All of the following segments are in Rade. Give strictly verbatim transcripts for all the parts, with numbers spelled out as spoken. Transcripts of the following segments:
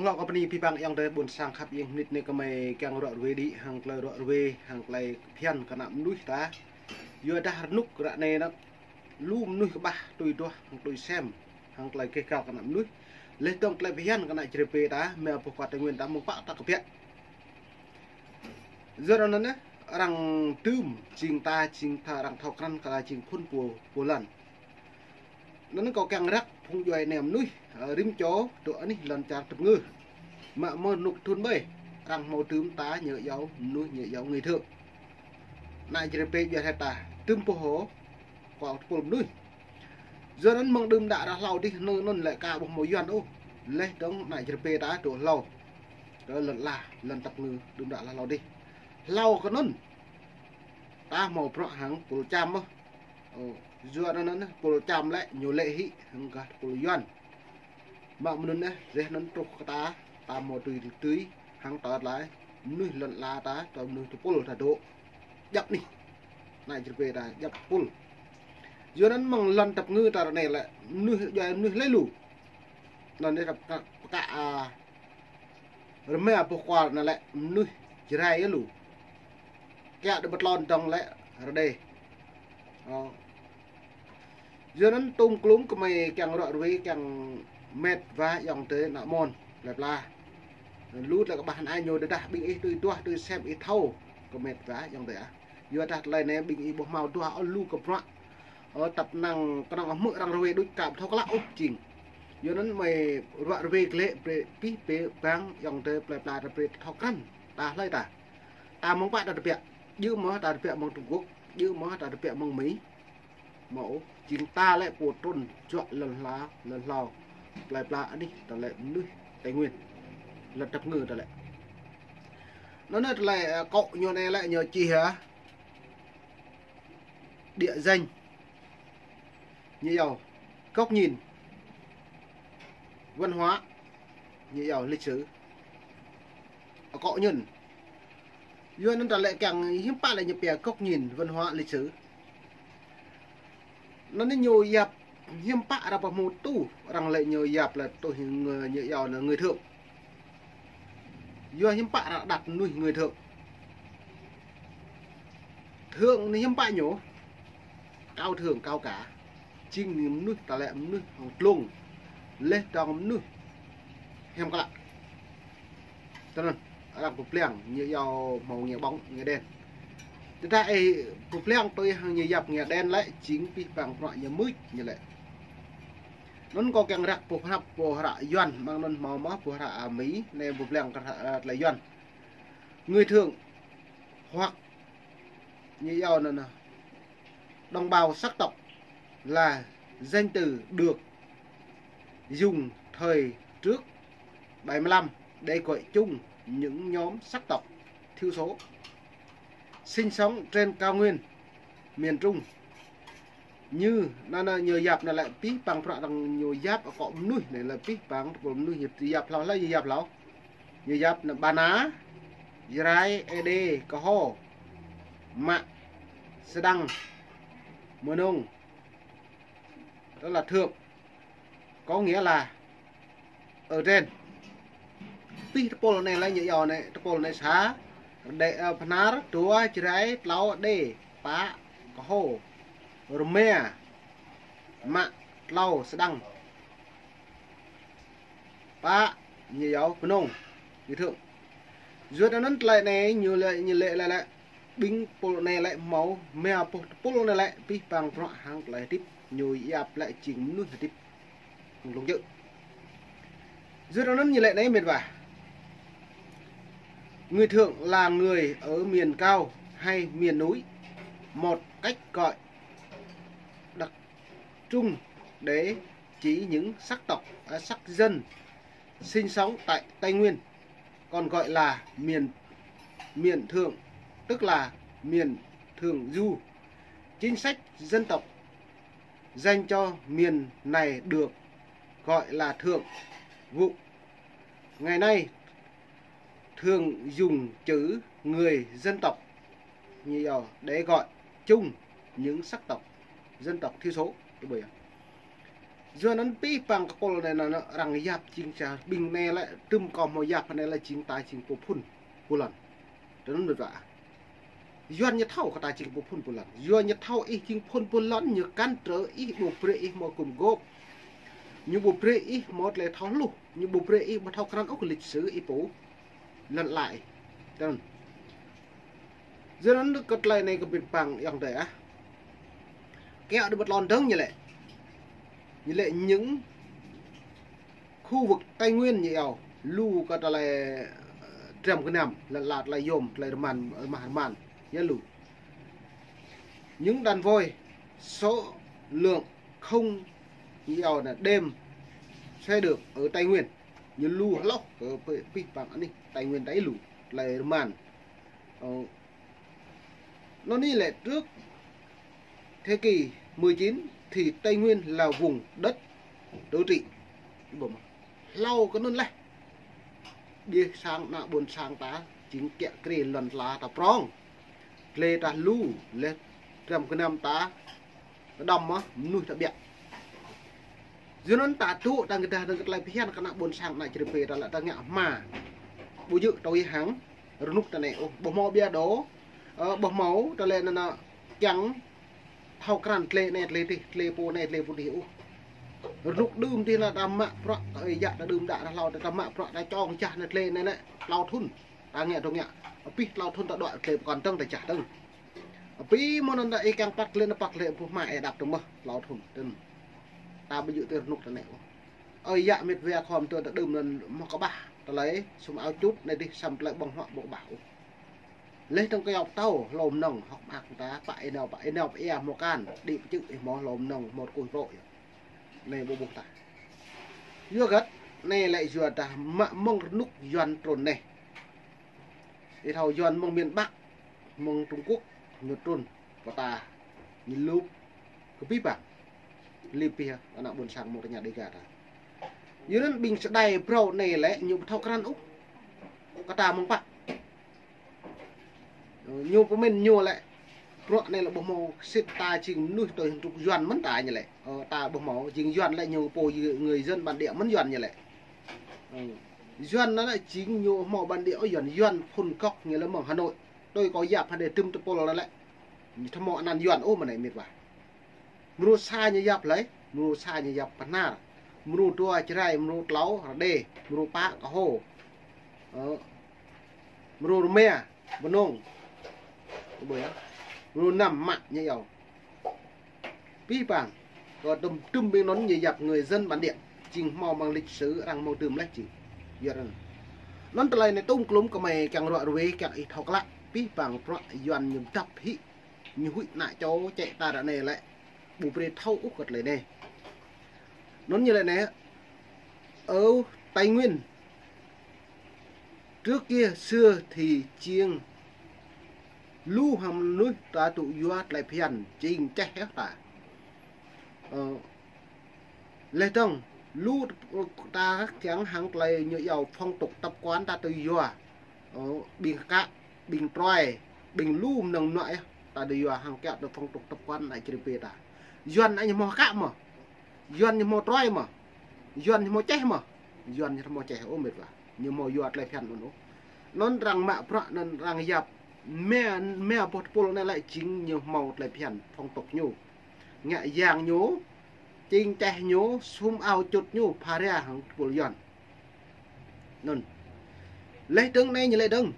Lŏ kơ pni pih păng ayŏng adei ƀuôn sang khăp ing, mnĭt anei kơ mei kiăng ruă ruê đĭ hŏng klei ruă ruê, hŏng klei bhiăn kơ ană mnuih ta. Yuadah rnuk ră anei nă lu mnuih kƀah tui duah hŏng tui sem hŏng klei keh kal kơ ană mnuih. Leh dơ̆ng klei bhiăn kơ ană čri pê ta, mei boh kuat Tây Nguyên ta mơ̆ng pă ta kbiă. Yua anăn nă, arăng dưm jing ta, jing ta arăng thâo krăn kơ ta jing phŭn pô, pô lăn. Anăn kâo kiăng răk phung djuê anei mnuih, ơ, rĭm čô dôk anih lăn čar tăp ngư. Mă mơ̆ng rnuk thŭn ƀai, arăng hmâo dưm ta ñu yua mnuih ñu yua người Thượng. Ană čri pê djuê hĕ ta, dưm pô hŏ, kâo tơpul mnuih. Yua anăn mơ̆ng đưm đă ară hlâo dih anăn, anăn lĕ ka ƀuh mâo Yuăn ôh. Leh dơ̆ng ană čri pê ta dôk hlâo. Kơ lăn ala, lăn tăp ngư đưm đă ară hlâo dih. Hlâo kơ anăn. Ta mâo bruă hŏng pôl Čam mơh. Ơ, yua anăn, anăn pôl Čam lĕ ñu lĕ hĭ hŏng gah pôl Yuăn. Mă mơ̆ng anăn nă, reh anăn truh kơ ta, ta mâo tui tui, hŏng ta lĕ, mnuih lăn ala ta, ta mnuih tơpul ta dôk. Djăp anih. Ană čri pê ta, djăp tơpul. Yua anăn mơ̆ng lăn tăp ngư ta ră anei lĕ, mnuih, djuê mnuih lĕ lu. Anăn anei ta pơkă, pơkă, a, rơma boh kual anăn lĕ mnuih Jrai lu. Kiă dôk bi tlôn dơ̆ng lĕ rơdê. Ơ. Yua anăn tŭm klŭm kơ mei kiăng ruă ruê kiăng met wa ayŏng adei ană mơ̆n, plei pla. Lu tlei kƀah anăn ñu tơdah ƀing ih tui duah tui sem ih thâo kơ met wa ayŏng adei ah. Yuadah tlei anei ƀing ih ƀuh mâo duah ôh lu kơ bruă. Ơ, tăp năng knŏng hmư̆ arăng ruê đuč ka ƀu thâo klă ôh jing. Yua anăn mei ruă ruê klei brei pih păng ayŏng adei plei pla ta brei thâo krăn. Ta hlei ta. Ta mơ̆ng pă ta tơbiă. Djŏ mơh ta tơbiă mơ̆ng Trung Quốc. Djŏ mơh ta tơbiă mơ̆ng Mi. Mâo ôh, jing ta lĕ pô trŭn juă lăn ala, lăn hlâo. Plei pla anih ta lĕ mnuih Tây Nguyên. Lăn tăp ngư ta lĕ. Anăn nă tlei, ơ, kŏ ñu anei lĕ ñu čih hă. Địa danh. Ñu yua góc nhìn văn hóa. Ñu yua lịch sử. Akŏ ñu. Yua anăn ta lĕ kiăng hiưm pă lĕ ñu pia góc nhìn văn hóa lịch sử. Anăn ñu yap hiưm pă arăng pơhmu tu, arăng lĕ ñu yap lĕ tu ñu, ñu yua anăn người Thượng. Yua hiưm pă arăng đặt mnuih người Thượng. Thượng anei hiưm pă ñu, cao thượng cao cả. Jing mnuih ta lĕ mnuih hŏng tlung. Leh dơ̆ng mnuih hiam klă. Tơ anăn, arăng pơblang, ñu yua mâo nghĩa bóng, nghĩa đen. Tơdah ih pơblang tui hŏng ñu yap nghĩa đen lĕ, jing pih păng bruă ñu mưč ñu lĕ. Anăn kâo kiăng răk boh hră, boh hră Yuăn, mơ̆ng anăn mâo mơh boh hră, a, Mi, anei pơblang kơ hră, a, tlei Yuăn. Người Thượng hoặc ñu yua anăn, đồng bào sắc tộc là danh từ được dùng thời trước bảy mươi lăm để gọi chung những nhóm sắc tộc thiểu số sinh sống trên cao nguyên miền Trung. Ñu, anăn, anăn ñu yap anăn lĕ pih păng bruă arăng ñu yap akŏ mnuih anei lĕ pih păng tơpul mnuih ñu yap hlâo lĕ ñu yap hlâo. Ñu yap anăn Ba Na, Jrai, Ê Đê, K'ho, Mă, Sêdăng, Mnông. Đó là Thượng. Có nghĩa là ở trên. Pih tơpul anei lĕ ñu yua anei, tơpul anei sa, Đê, ơ, Bhnar, dua, Jrai, tlâo, Đê, pă, K'ho, rơma, Mă, tlâo, Sêdăng. Pă, ñu yua Mnông, ñu Thượng. Yua anăn tlei anei ñu lĕ, ñu lĕ, lĕ, lĕ, ƀing tơpul anei lĕ mâo, mei boh tơpul anei lĕ, pih păng bruă hŏng klei hdĭp, ñu yap lĕ jing mnuih hdĭp. Hŏng lông jơ̆. Yua anăn ñu lĕ anei mĭt wa. Người Thượng là người ở miền cao hay miền núi, một cách gọi đặc trưng để chỉ những sắc tộc, à, sắc dân sinh sống tại Tây Nguyên, còn gọi là miền, miền Thượng, tức là miền Thượng Du. Chính sách dân tộc dành cho miền này được gọi là Thượng Vùng. Ngày nay, thường dùng chữ người dân tộc nhiều để gọi chung những sắc tộc, dân tộc thiểu số. Ơ, ƀiă. Yua anăn pih păng kơ pôl anei anăn arăng yap jing čar ƀing anei lĕ, tŭm kâo mâo yap anei lĕ jing ta jing pô phŭn pô lăn. Tơ anăn mĭt wa. Yuăn ñu thâo kơ ta jing pô phŭn pô lăn. Yuăn ñu thâo ih jing phŭn pô lăn, ñu kăn trơ ih, ƀu brei ih mâo gŭm gôp. Ñu ƀu brei ih mâo tlei thâo hluh, ñu ƀu brei ih ƀu thâo krăn ôh kơ lịch sử ih pô lăn ala ih. Tơ anăn. Yua anăn kơ tlei anei kơ pih păng ayŏng adei ah. Kiă dôk ƀuh lŏn dơ̆ng ñu lĕ. Ñu lĕ những khu vực Tây Nguyên ñu iêu, lu kơ tlei, ơ, dram gơnam, lăn ala tlei yôm, tlei rơman, rơmah rơman, ya lu. Những đàn voi số lượng không, ñu iêu anăn đêm sẽ được ở Tây Nguyên. Ñu lu hloh kơ pih, pih păng anih Tây Nguyên ta lu, tlei rơman. Ơ, anăn ñu lĕ trước thế kỷ mười chín thì Tây Nguyên là vùng đất tự trị. Hlâo kơ anăn leh. Ƀiă sang ană ƀuôn sang ta, jing kiă kriê lăn ala ta prŏng. Tlei ta lu, leh dram gơnam ta, kđăm mơh, mnuih ta ƀiă. Yua anăn ta tŭ, ta gơdah dơ̆ng kơ tlei bhiăn kơ ană ƀuôn sang ană čri pê ta lĕ ta ngă hma. Ƀu djơ̆ tui hăng rơnŭk ta anei ôh, ƀuh mâo ƀiă đô, ơ, ƀuh mâo ta lĕ anăn, anăn kiăng thâo krăn tlei anei, tlei dih, tlei pô anei, tlei pô dih ôh. Rơnŭk đưm dih anăn ta mă bruă, ơi yă ta đưm đă hlâo ta mă bruă ta čŏng jah anăn tlei anei lĕ, tlâo thŭn. Ta ngă dŏ ngă. Pih tlâo thŭn ta đuĕ tlei pơkŏn dơ̆ng ta jah dơ̆ng. Pih mơ̆ng anăn ta ih kiăng păk tlei anăn păk tlei pô hma ih đăp dơ̆ng mơh tlâo thŭn. Tơ anăn. Ta ƀu djơ̆ tui rơnŭk ta anei ôh. Ơi yă mĭt wa khua mtô ta đưm anăn mâo kƀah, ta lĕ sum ao čŭt anei dih săm tlei ƀơ̆ng huă ƀô̆ kƀah ôh. Leh dơ̆ng kyâo tâo hlô mnơ̆ng hŏk mơak ta, pă ênao, pă ênao, pă êa mâo kan, đĭ pơčư̆ ih mâo hlô mnơ̆ng, mâo tkuih rô̆ yơh. Anei ƀuh ƀuh ta. Yua găt, anei lĕ yua dah mă mơ̆ng rơnŭk Yuăn trŭn anei. Ih thâo Yuăn mơ̆ng miền Bắc, mơ̆ng Trung Quốc, ñu trŭn, pơ ta, ñu lup, kơ pih păng. Lip pih, ană ƀuôn sang mâo tơña Dega ta. Yua anăn ƀing sơdai brâo anei lĕ, ñu ƀu thâo krăn ôh. Kơ ta mơ̆ng pă. Ơ, ñu pơmĭn ñu lĕ. Bruă anei lĕ ƀuh mâo sĭt ta jing mnuih tui hăng rơnŭk Yuăn mơ̆n ta ñu lĕ. Ơ, ta ƀuh mâo jing Yuăn lĕ ñu pô yu-, người dân bản địa mơ̆n Yuăn ñu lĕ. Ơ, Yuăn anăn lĕ jing ñu mâo bản địa ôh Yuăn, Yuăn phŭn gŏk ñu lĕ mơ̆ng Hà Nội. Tui kâo yap hŏng adei tŭm tơpul anăn lĕ. Ñu thâo mâo anăn Yuăn ôh mơ̆ng anei mĭt wa. Mrô sa ñu yap lei, mrô sa ñu yap Bahnar. Mrô dua Jarai, mrô tlâo Rađê, mrô pă Kơho. Ơ, mrô rơma Bơnông. Ƀuh yơh. Mrô năm Mă ñu iêu. Pih păng. Kơ tŭm, tŭm ƀing anăn ñu yap người dân bản địa. Jing mâo mơ̆ng lịch sử arăng mâo tŭm leh jing. Yua anăn. Anăn tlei anei tŭm klŭm kơ mei kiăng ruă ruê kiăng ih thâo klă. Pih păng bruă Yuăn ñu dăp hĭ. Ñu huĭ ană čô čĕ ta ară anei lĕ. Ƀu brei thâo ôh kơ tlei anei. Anăn ñu lĕ anei. Ở Tây Nguyên, trước kia xưa thì jing lu hăng mnuih ta tŭ yua tlei bhiăn jing čeh yơh ta. Ơ, leh dơ̆ng, lu ta kiăng hăng tlei ñu iêu phong tục tập quán ta tŭ yua. Ơ, ƀing Kă, ƀing Troi, ƀing lu mnơ̆ng mnuă yơh, ta tŭ yua hăng kiă tơ phong tục tập quán ană čri pê ta. Yuăn anăn ñu mâo Kă mơh. Yuăn ñu mâo Troi mơh. Yuăn ñu mâo čeh mơh. Yuăn ñu mâo čeh ôh mĭt wa. Ñu mâo yua tlei bhiăn anăn ôh. Anăn arăng mă bruă anăn arăng yap. Mia, mia boh tơpul anei lĕ jing ñu mâo tlei bhiăn phong tục ñu. Ngă yang ñu, čing čeh ñu, sum ao čŭt ñu, pha ria hăng tơpul Yuăn. Anăn. Leh dơ̆ng anei ñu lĕ dơ̆ng.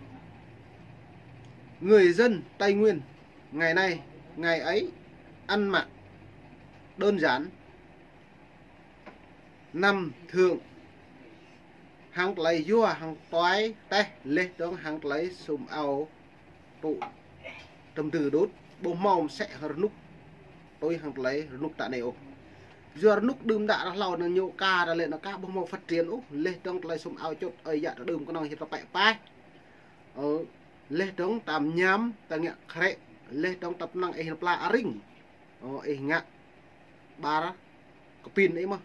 Người dân Tây Nguyên ngày nay, ngày ấy ăn mặc đơn giản, năm thường hăng tlei yua hăng tuai teh leh dơ̆ng hăng tlei sum ao tŭ tơm dư đŭt, ƀu mâo msĕ rơnŭk tui hăng tlei rơnŭk ta anei ôh. Yua rơnŭk đưm đă arăng hlâo anăn ñu ka ta lĕ anăn ka ƀu mâo phát triển ôh, leh dơ̆ng tlei sum ao čŭt ơi yă ta đưm knŏng hĭt ta pĕ paih. Ơ, leh dơ̆ng ta mñam, ta ngă khrĕ, leh dơ̆ng ta pnăng ih pla aring. Ơ, ih ngă ƀar kpin ih mơh.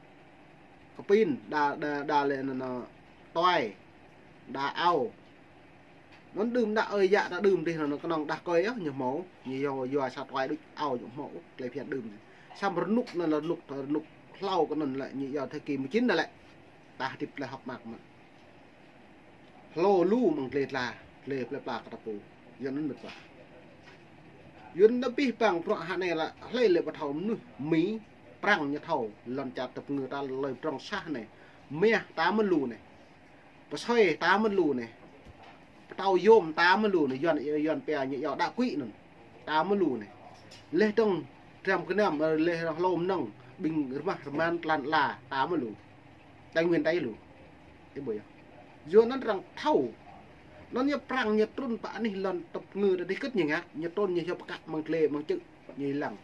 Kpin, đa, đa, đa lĕ anăn, anăn tuai, đa ao. Anăn đưm đă ơi yă ta đưm dih anăn knŏng đah kơi yơh ñu mâo, ñu yua, yua sa tuai đuč ao ñu mâo, tlei bhiăn đưm. Săm rơnŭk anăn rơnŭk, rơnŭk Hlâo kơ anăn lĕ ñu yua thời kỳ mười chín anăn lĕ. Ta hdĭp tlei hŏk mơak mơh. Hlô lu mơ̆ng dliê tla, dliê plei pla kơ ta pô. Yua anăn mĭt wa. Yua anăn abih bang bruă hŏng anei lĕ, hlei lĕ ƀu thâo mnuih Mi, Prăng ñu thâo, lăn čar tăp ngư ta lei prŏng sah anei. Mah ta mă lu anei. Psei ta mă lu anei. Ptâo yôm ta mă lu anei, Yuăn, Yuăn pia ñu yua đa quỹ anăn. Ta mă lu anei. Leh dơ̆ng dram knam, leh dơ̆ng hlô mnơ̆ng, ƀĭng rmah rman tlan la, ta mă lu. Tây Nguyên ta lu. Ih ƀuh yơh. Yua anăn arăng thâo. Anăn ñu Prăng ñu trŭn pă anih lăn tăp ngư ta dih kơt ñu ngă, ñu trŭn ñu hiăp pơkă mơ̆ng dliê mơ̆ng čư̆ ñu lăng.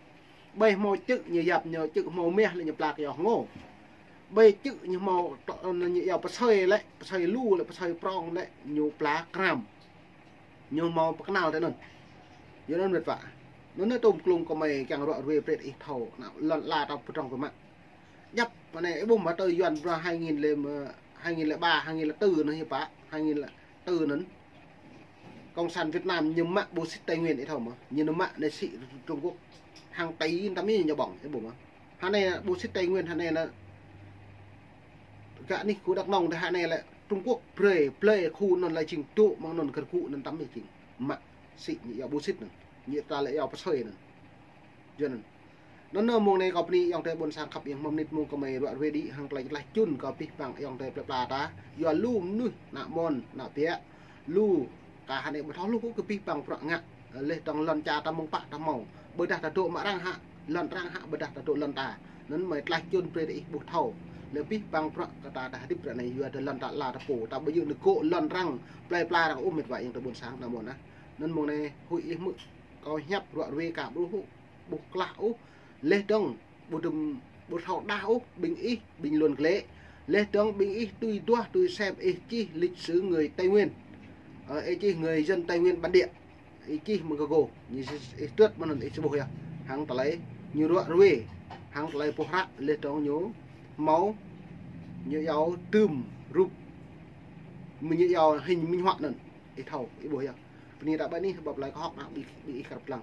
Ƀai hmâo čư̆ ñu yap ñu čư̆ hmâo mah lĕ ñu pla kyâo hngô. Ƀai čư̆ ñu hmâo tŏ-, ñu yua psei lĕ, psei lu lĕ, psei prŏng lĕ, ñu pla kram. Ñu hmâo pơknal ti anăn. Yua anăn mĭt wa. Anăn tôm klŭng kơ mei kiăng ruă ruê brei ih thâo, anăn lăn ala ta pơdrŏng pơmă. Djăp, anei, ih ƀuh mă tơ Yuăn bruă hai nghìn leh, hai nghìn lẻ ba, hai nghìn lẻ tư anăn hiư̆m pă, hai nghìn lẻ tư anăn. Cộng sản Việt Nam ñu mă bô sĭt Tây Nguyên ih thâo mơh. Ñu mă anei sĭt Trung Quốc. Hàng tỷ tăm ñu ƀơ̆ng, ih ƀuh mơh. Hơnei bô sĭt Tây Nguyên hơnei anăn. Gơ̆ anih khu Đắk Nông dih hơnei lĕ Trung Quốc brei, blei khu anăn lĕ jing dôk mơ̆ng anăn kơ khu anăn tăm ñu jing. Mă sĭt ñu yua bô sĭt anăn. Ñu ta lĕ yua psei anăn. Yua anăn. Anăn mông anei kâo bơni ayŏng adei ƀuôn sang khăp êng, mâo mnĭt mông kơ mei ruă ruê đĭ hŏng klei člah čŭn kơ abih bang ayŏng adei plei pla ta. Yua lu mnuih, ană môn, ană biă. Lu, kơ hơnei ƀu thâo lu kơ abih bang bruă ngă. Leh dơ̆ng lăn čar ta mơ̆ng pă ta mâo. Ƀiădah ta dôk mă arăng hă, lăn arăng hă, ƀiădah ta dôk lăn ta. Anăn mei člah čŭn brei ih ƀuh thâo. Leh abih bang bruă kơ ta, ta hdĭp ară anei yua dơ̆ng lăn ta ala ta pô. Ta ƀu djŏ nơgô̆ lăn arăng, plei pla arăng ôh mĭt wa ayŏng adei ƀuôn sang ană môn ah. Anăn mông anei huĭ ih hmư̆. Kâo hiăp ruă ruê ka ƀuh ôh, ƀuh klah ôh, leh dơ̆ng ƀu dŭm, ƀu thâo đah ôh, ƀĭng ih, ƀĭng luôn klei. Leh dơ̆ng ƀĭng ih tui duah, tui sem ih čih lịch sử người Tây Nguyên. Ơ, ih čih người dân Tây Nguyên bản địa. Ih čih mơ̆ng kơ gô, ñu ih trŭt mơ̆ng anăn ih ƀuh yơh. Hŏng klei ñu ruă ruê, hŏng klei pô hră, leh dơ̆ng ñu mâo, ñu yua tơm rup, ñu yua hình minh họa anăn. Ih thâo, ih ƀuh yơh. Bơni ta ƀai anih, ƀăp lai kơ hŏk anăn ƀĭ, ƀĭ ih krăp lăng.